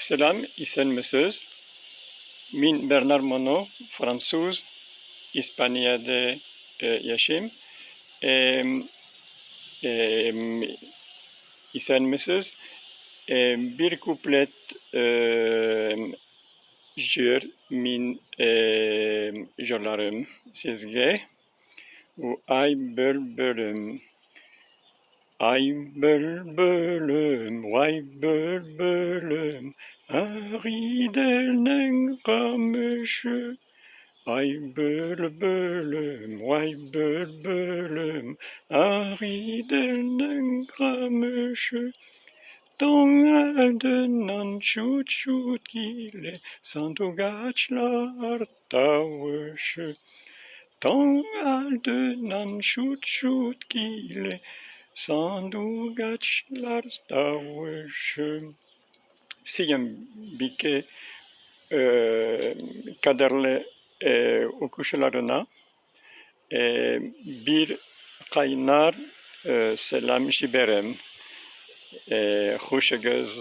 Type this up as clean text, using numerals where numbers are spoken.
Сәлам, исәнмесез. Мин Бернар Моно, француз, Испаниядә яшим. Исәнмесез. Бер куплет җыр мин җырларым сезгә. Бу Ай бөлбөлем. Ай бөлбөлем, вай бөлбөлем, Агыйделнең камышы. Ай бөлбөлем, вай бөлбөлем, Агыйделнең камышы. Таң алдыннан чут-чут килә сандугачлар тавышы. Таң алдыннан чут-чут килә сандугачлар тавышы. Сөембикә кадерле укучыларына бер кайнар сәлам җибәрәм. Хушыгыз!